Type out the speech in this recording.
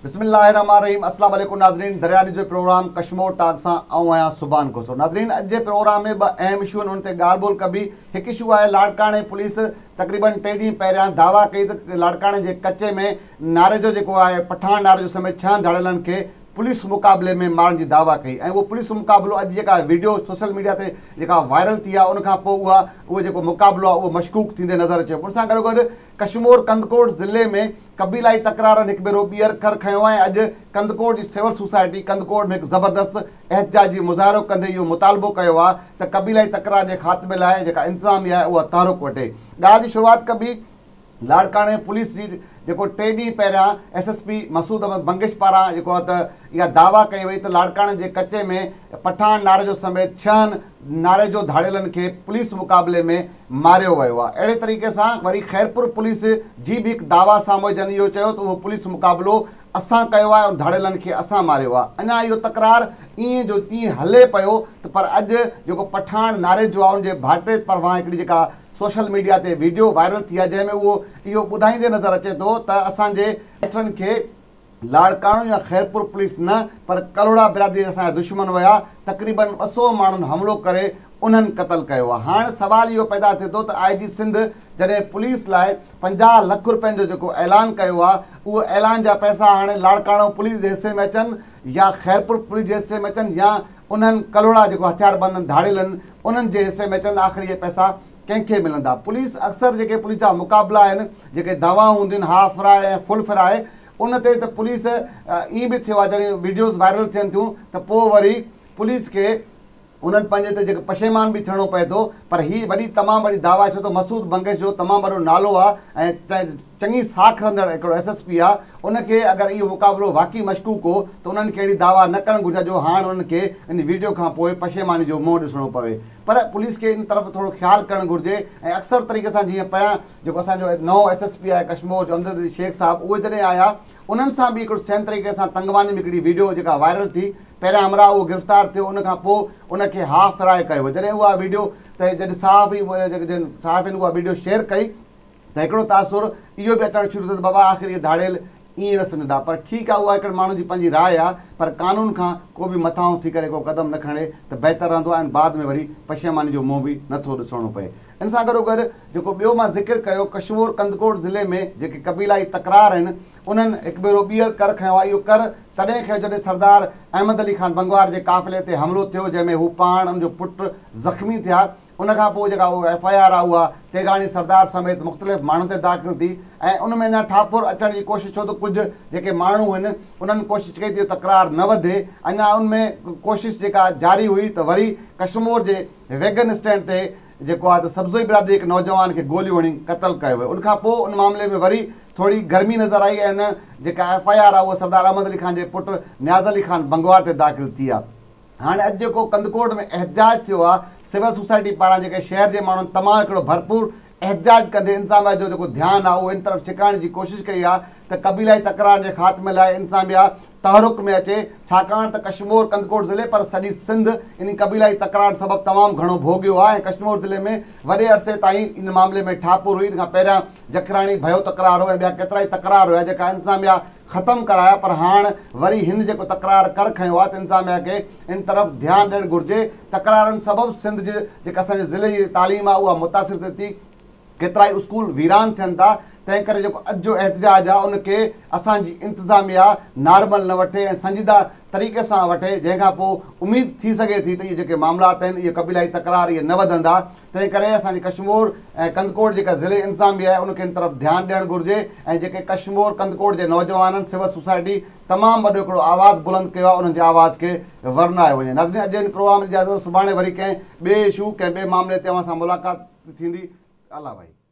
بسم الله الرحمن الرحيم السلام عليڪم ناظرين دريا جو پروگرام ڪشمور ٽاڪ سان آئون آهيان سبحان کوسو. ناظرين اڄ جي پروگرام ۾ ٻه اهم اشو آهن، انهن تي ڳالهه ٻولهه ڪبي. هڪ اشو آهي لاڙڪاڻي پوليس تقريبن 3 ڏينهن پهريان دعويٰ ڪئي ته لاڙڪاڻي جي ڪچي ۾ ناريجو جيڪو آهي پٺاڻ ناريجو سميت 6 ڌاڙيلن کي پوليس مقابلي ۾ مارڻ جي دعويٰ ڪئي ۽ اهو پوليس مقابلو اڄ جيڪا وڊيو سوشل ميڊيا تي جيڪا وائرل ٿي آهي ان کان پوء اها اهو جيڪو مقابلو آهي اهو مشڪوڪ ٿيندي نظر اچي پيو. ان سان گڏوگڏ ڪشمور ڪنڌڪوٽ ضلعي ۾ قبيلائي تڪرارن هڪ ڀيرو ٻيهر ڪر کنيو آهي ۽ اڄ ڪنڌڪوٽ جي سول سوسائٽي ڪنڌڪوٽ ۾ هڪ زبردست احتجاجي مظاهرو ڪندي اهو مطالبو ڪيو آهي ته قبيلائي تڪرار جي خاتمي لاء جيڪا انتظاميا آهي اها تحرڪ وٺي. ڳالهه جي شروعات ڪبي لاڙڪاڻي پوليس جي جيڪو 3 ڏينهن پهريان S S P Masood Ahmed Bangash پاران جيڪو آهي ته اها دعويٰ ڪئي وئي ته لاڙڪاڻي جي ڪچي ۾ پٺاڻ ناريجو سميت 6 ناريجو ڌاڙيلن کي پوليس مقابلي ۾ ماريو ويو آهي. اهڙي طريقي سان وري خيرپور پوليس جي به هڪ دعويٰ سامهون آئي جن اهو چيو ته اهو پوليس مقابلو اسان ڪيو آهي ۽ ڌاڙيلن کي اسان ماريو آهي. اڃا اهو تڪرار ائين جو تيئن هلي پيو ته پر اڄ جيڪو پٺاڻ ناريجو آهي ان جي ڀائٽي طرفان هڪڙي جيڪا سوشل ميڊيا تي ويڊيو وائرل ٿي آهي جنهن ۾ اهو اهو ٻڌائيندي نظر اچي ٿو ته اسان جي ڀائٽن کي لاڙڪاڻو يا خيرپور پوليس نه پر ڪلهوڙا برادري جا اسان جا دشمن هيا، تقريبن 200 ماڻهن حملو ڪري انهن قتل ڪيو آهي. هاڻ سوال اهو پيدا ٿئي ٿو ته آء جي سنڌ جڏهن پوليس لاء 50 لک روپين جو جيڪو اعلان ڪيو آهي اهو اعلان جا پئسا هاڻي لاڙڪاڻو پوليس جي حصي ۾ اچن يا خيرپور پوليس جي حصي ۾ اچن يا انهن ڪلهوڙا جيڪو هٿياربندن ڌاڙيلن انهن جي حصي ۾ اچن، آخر اهي پئسا ڪنهن کي ملندا؟ پوليس اڪثر جيڪي پوليس جا مقابلا آهن جيڪي دعوائون هونديون آهن هاف فرائي ۽ فل فرائي ان تي ته پوليس ائين به ٿيو آهي جڏهن وڊيوز وائرل ٿين ٿيون ته پوء وري پوليس کي انهن پنهنجي تي جيڪو پشيمان به ٿيڻو پئي ٿو پر هي وڏي تمام وڏي دعويٰ آهي ڇو ته مسعود بنگش جو تمام وڏو نالو آهي ۽ چڱي ساک رکندڙ هڪڙو ايس ايس پي آهي ان کي اگر اهو مقابلو واقعي مشڪوڪ هو ته انهن کي اهڙي دعويٰ نه ڪرڻ گهرجي جو هاڻ انهن کي ان وڊيو کان پوء پشيماني جو منهن ڏسڻو پوي پر پوليس کي ان طرف ٿورو خيال ڪرڻ گهرجي ۽ اڪثر طريقي سان جيئن پهريان جيڪو اسان جو نئون ايس ايس پي آهي ڪشمور جو امجد علي شيخ صاحب اهي جڏهن آيا انهن سان به هڪڙو سيم طريقي سان تنگواني ۾ هڪڙي ويڊيو جيڪا وائرل ٿي پهريان همراهه اهو گرفتار ٿيو ان کان پوء ان کي هاف فرائي ڪيو ويو جڏهن اها ويڊيو ته جڏهن صحافي صحافين اها ويڊيو شيئر ڪئي ته هڪڙو تاثر اهو به اچڻ شروع ٿيو ته بابا آخر اهي ڌاڙيل ائين نه سمجهندا پر ٺيڪ آهي اها هڪڙي ماڻهو جي پنهنجي راء آهي پر قانون کان ڪو به مٿانهون ٿي ڪري ڪو قدم نه کڻي ته بهتر رهندو آهي ۽ بعد ۾ وري پشيماني جو منهن به نه ٿو ڏسڻو پئي. ان سان گڏوگڏ جيڪو ٻيو مان ذڪر ڪيو ڪشمور ڪنڌڪوٽ ضلعي ۾ جيڪي قبيلائي تڪرار آهن انهن هڪ ڀيرو ٻيهر ڪر کنيو آهي اهو ڪر تڏهن کنيو جڏهن سردار احمد علي خان بنگوار جي قافلي تي حملو ٿيو جنهن ۾ هو پاڻ ان جو پٽ زخمي ٿيا ان کان پوء جيڪا اها ايف I R آهي اها تيغاڻي سردار سميت مختلف ماڻهن تي داخل ٿي ۽ ان ۾ اڃا ٺاپر اچڻ جي ڪوشش ڇو ته ڪجهه جيڪي ماڻهو هن انهن ڪوشش ڪئي ته اهو تڪرار نه وڌي اڃا ان ۾ ڪوشش جيڪا جاري هئي ته وري ڪشمور جي ويگن اسٽينڊ تي جيڪو آهي ته سبزوئي برادري هڪ نوجوان کي گوليون هڻي قتل ڪيو ويو ان کان پوء ان معاملي ۾ وري ٿوري گرمي نظر آئي ۽ ان جيڪا ايف I R آهي اها سردار احمد علي خان جي پٽ نياز علي خان بنگوار تي داخل ٿي آهي. هاڻي اڄ جيڪو ڪنڌڪوٽ ۾ احتجاج ٿيو آهي سول سوسائٽي پاران جيڪي شهر جي ماڻهن تمام هڪڙو ڀرپور احتجاج ڪندي انتظاميا جو جيڪو ڌيان آهي اهو ان طرف ڇڪائڻ جي ڪوشش ڪئي آهي ته قبيلائي تڪرارن جي خاتمي لاء انتظاميا تحرڪ ۾ اچي ڇاڪاڻ ته ڪشمور ڪنڌڪوٽ ضلعي پر سڄي سنڌ انهي قبيلائي تڪرارن سبب تمام گهڻو ڀوڳيو آهي ۽ ڪشمور ضلعي ۾ وڏي عرصي تائين ان معاملي ۾ ٺاپر هئي ان کان پهريان جکراڻي ڀيو تڪرار هو ۽ ٻيا ڪيترائي تڪرار هيا جيڪا انتظاميا ختم ڪرايا پر هاڻ وري هن جيڪو تڪرار ڪر کنيو آهي ته انتظاميا کي ان طرف ڌيان ڏيڻ گهرجي تڪرارن سبب سنڌ جي جيڪا اسان جي ضلعي جي تعليم آهي اها متاثر ٿئي ٿي ڪيترائي اسڪول ويران ٿين ٿا تنهن ڪري جيڪو اڄ جو احتجاج آهي ان کي اسان جي انتظاميا نارمل نه وٺي ۽ سنجيده طريقي سان وٺي جنهن کان پوء اميد ٿي سگهي ٿي ته اهي جيڪي معاملات آهن اهي قبيلائي تڪرار اهي نه وڌندا تنهن ڪري اسان جي ڪشمور ۽ ڪنڌڪوٽ جيڪا ضلعي انتظاميه آهي ان کي ان طرف ڌيان ڏيڻ گهرجي ۽ جيڪي ڪشمور ڪنڌڪوٽ جي نوجوانن سول سوسائٽي تمام وڏو هڪڙو آواز بلند ڪيو آهي انهن جي آواز کي ورنايو وڃي. ناظرين اڄ جي هن پروگرام جي اجازت سڀاڻي وري ڪنهن ٻئي اشو ڪنهن ٻئي معاملي تي اوهان سان ملاقات ٿيندي الله ڀائي.